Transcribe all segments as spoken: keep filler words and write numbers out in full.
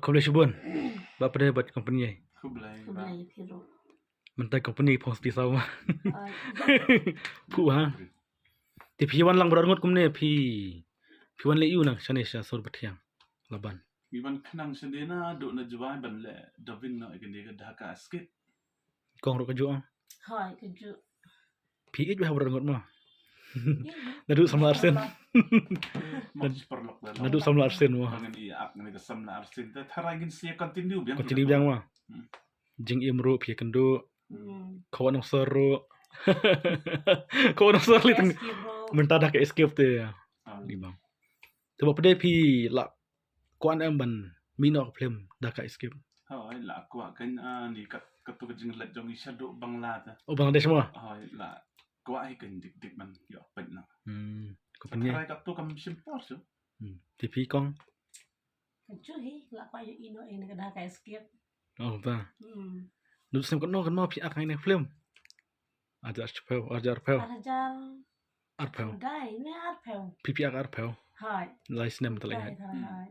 Khublei shibun. Ba pdeng bad company. Khublei. Khublei phi ruh. Mynta company phong sti saw ma. Ai. Phu ha. Te phi wan lang baroh ngut kumne phi. Phi wan leh ïu nang shane sha Sur Bathiang. Laban. Ngi wan khnang shane naduh na Jowai ban leh dubbing noh ïa kane ka Dhaka Escape. Kong ruh kajuh. Hoi, kajuh. Phi ïeit bha baroh ngut mo. Naduh samla arsien. Naduh samla arsien mo. Ngan ïa ak ngan ka samla arsien te tharai ngin sa continue biang. Continue biang mo. Jingim ruh phi kynduh. Khawa nong sor ruh. Khawa nong sor lei teng. Mynta Dhaka Escape te. Ni bang. Te ba pdeng phi la kwah ne em ban mih noh ka film Dhaka Escape? Hoi, la kwah kan, ah, ni kat, katto ka jingleit jong i shaduh Bangla ta. Oh, Bangladesh mo? Hoi, la kwah hi kan dik dik ban ïoh peit noh. Hmm. Ko pynïaid. Trai katto kam shim por shuh. Hmm. Te phi kong? Kajuh hi, la kwah ïohi noh ïa kane ka Dhaka Escape. Oh, ta. Hmm. Naduh snem katno katno phi ak ïa kane ka film? Arhajar shiphew, arhajar arphew. Arhajar. Arphew. Dai, ne arphew. Phi phi ak arphew. Hai. Lai snem te lai. Hai, hai.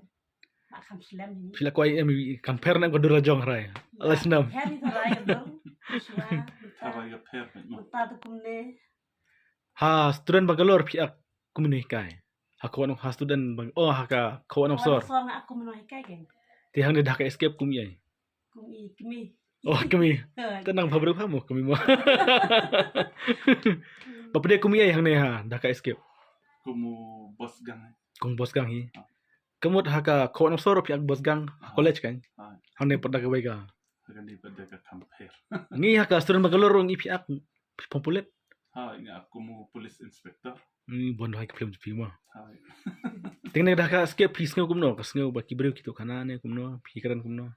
Mak kham slem ni. Phi la kwah em compare na ka dur la jong hrai. Lai snem. Hai ni hrai ka dur. Shwa. Hrai ka pher. Mynta tu kumne. Ha student Bangalore phi ak kumno hikai. Ha khawa nong ha student bang oh ha ka khawa nong sor. Khawa nong sor nga ak kumno hikai ke. Te hangne Dhaka Escape kum ïai. Kum i kmie. Oh, kmie. Te nang pha briew pha mo kmie mo. Ba pdeng kum ïai hangne ha Dhaka Escape. Kum u boss gang. Kum boss gang hi. Ka mut ha ka khawa nong sor phi ak boss gang ha college kan. Hangne pat da kawei ka. Hangne pat da ka compare. Ngi ha ka student Bangalore ngi phi ak phi phong pulit. Ha, ngi ak kum u police inspector. Ni bun hai ka film jong phi mo. Hai. Te kane Dhaka Escape phi sngew kumno, ka sngew ba ki briew ki tuh khana ne kumno, phi kren kumno.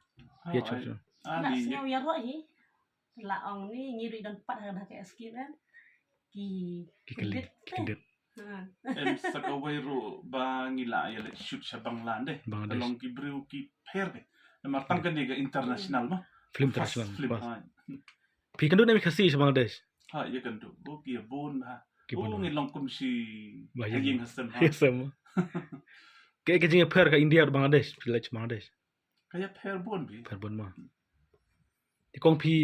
Phi ïa chwa chwa. Nga sngew ïaroh hi. La ong ni ngi ruh don pat ha Dhaka Escape kan. Ki ki kyndit, kyndit. Em sa kawei ruh ba ngi la ïa leit shoot sha Bangladesh. Bangladesh. Long ki briew ki pher de. Namar tang kane ka international ma. Film international. Film. Phi kynduh ne em Khasi sha Bangladesh? Ha, ïa kynduh. Ba ki ïa bun ha. Ki bun. Ngi long kum shi ba ïing ha sem ha. Ïa sem. Ka ka jingïapher ka India Bangladesh, phi leit Bangladesh. Ka ïapher bun phi. Pher bun ma. Te kong phi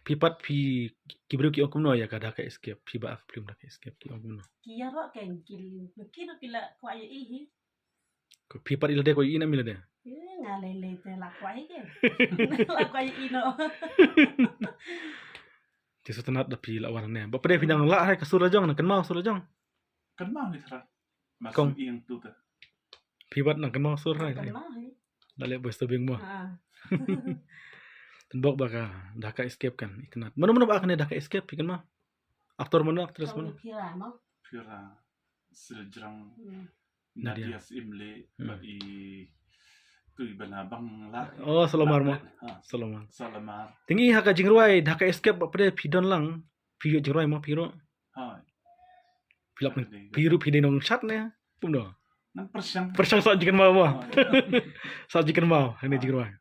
phi pat phi ki briew ki ong kumno ïa ka Dhaka Escape, phi ba ak film Dhaka Escape ki ong kumno? Ki ïaroh kan ki ki ruh ki la kwah ïa i hi. Ko phi pat i lade ko i na mi lade. Nga lei lei te la kwah hi ke. La kwah i no. Te sngewtynnat da phi la wan ne. Ba pdeng phi nang lah hai ka sur la jong, nang kynmaw sur la jong. Kynmaw hi trai. Kong. Ïing tu te. Phi pat nang kynmaw sur hai. Kynmaw hi. La leh boys to bing mo. Tynbok ba ka Dhaka Escape kan itynnat. Mano mano ba kane Dhaka Escape phi kynmaw? Actor mano, actress mano? Phira mo. Phira. Siljrang. Nadia. Nadia Simle bad i tu i bana bang la. Oh, Salomar mo. Salomar. Salomar. Te ngi ha ka jingrwai Dhaka Escape ba pdeng phi don lang phi ïoh jingrwai mo phi ruh. Hai. Phi lap phi ruh phi dei nongshad ne. Kumno. Nang pyrshang. Pyrshang sa jingkynmaw mo. Sa jingkynmaw ha ne jingrwai.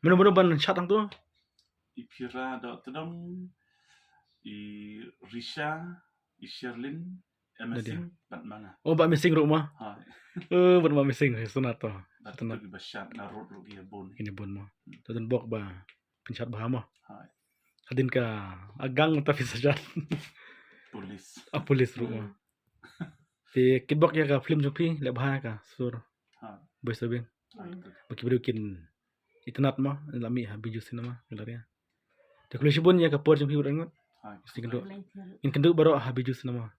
Mano mano ban shad hangto? I Phira Dohtdong, i Risha, i Sherlyn, Amazing bad ma nga. Oh, bad Amazing ruh mo. Hai. Eh, bad ma Amazing, sngewtynnat to. Bad sngewtynnat. Ki ba shad na road ruh ki ïa bun. Ki ïa bun mo. To tynbok ba pynshad bha mo. Hai. Hadien ka a gang ta phi sa shad. Police. A police ruh mo. Te kitbok ïa ka film jong phi leh bha ka sur. Hai. Boys to bing. Ba ki briew kin itynnat mo la mih ha Bijou Cinema Galleria. Te khublei shibun ïa ka por jong phi baroh ngut. Ngin kynduh baroh ha Bijou Cinema.